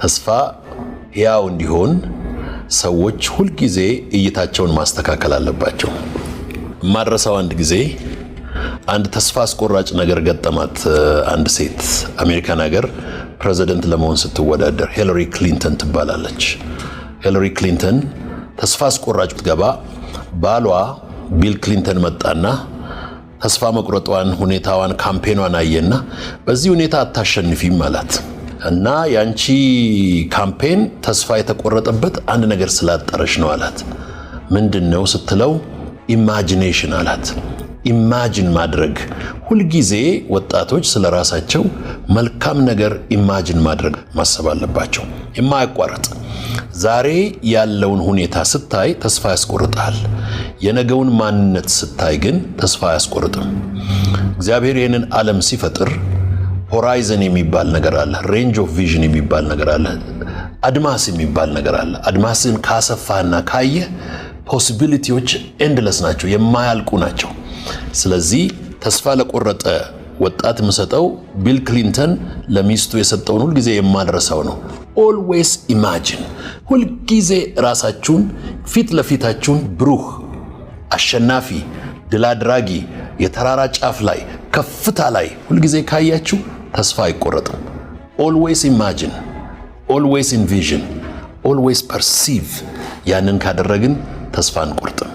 ተስፋ ሕያው እንዲሆን ሰዎች ሁልጊዜ እይታቸውን ማስተካከል አለባቸው። የማልረሳው አንድ ጊዜ አንድ ተስፋ አስቆራጭ ነገር ገጠማት። አንድ ሴት አሜሪካን ሀገር ፕሬዚደንት ለመሆን ስትወዳደር፣ ሂላሪ ክሊንተን ትባላለች። ሂላሪ ክሊንተን ተስፋ አስቆራጭ ገባ። ባሏ ቢል ክሊንተን መጣና ተስፋ መቁረጧን፣ ሁኔታዋን፣ campaign ኗን አየና በዚህ ሁኔታ አታሸንፊም አላት። እና ያንቺ campaign ተስፋ የተቆረጠበት አንድ ነገር ስላጠረሽ ነው አላት። ምንድን ነው ስትለው imagination አላት። Imagine ማድረግ፣ ሁልጊዜ ወጣቶች ስለ ራሳቸው መልካም ነገር imagine ማድረግ፣ ማሰብ አለባቸው። የማያቋርጥ። ዛሬ ያለውን ሁኔታ ስታይ ተስፋ ያስቆርጣል። የነገውን ማንነት ስታይ ግን ተስፋ አያስቆርጥም። እግዚአብሔር ይህንን ዓለም ሲፈጥር horizon የሚባል ነገር አለ። Range of vision የሚባል ነገር አለ። አድማስ የሚባል ነገር አለ። አድማስን ካሰፋህና ካየህ possibility ዎች endless ናቸው፣ የማያልቁ ናቸው። ስለዚህ ተስፋ ለቆረጠ ወጣት የምሰጠው ቢል ክሊንተን ለሚስቱ የሰጠውን ሁልጊዜ የማልረሳው ነው። Always imagine፣ ሁልጊዜ ራሳችሁን ፊት ለፊታችሁን ብሩህ፣ አሸናፊ፣ ድል አድራጊ፣ የተራራ ጫፍ ላይ፣ ከፍታ ላይ ሁልጊዜ ካያችሁ ተስፋ አይቆረጥም። Always imagine፣ always envision፣ always perceive። ያንን ካደረግን ተስፋ አንቆርጥም።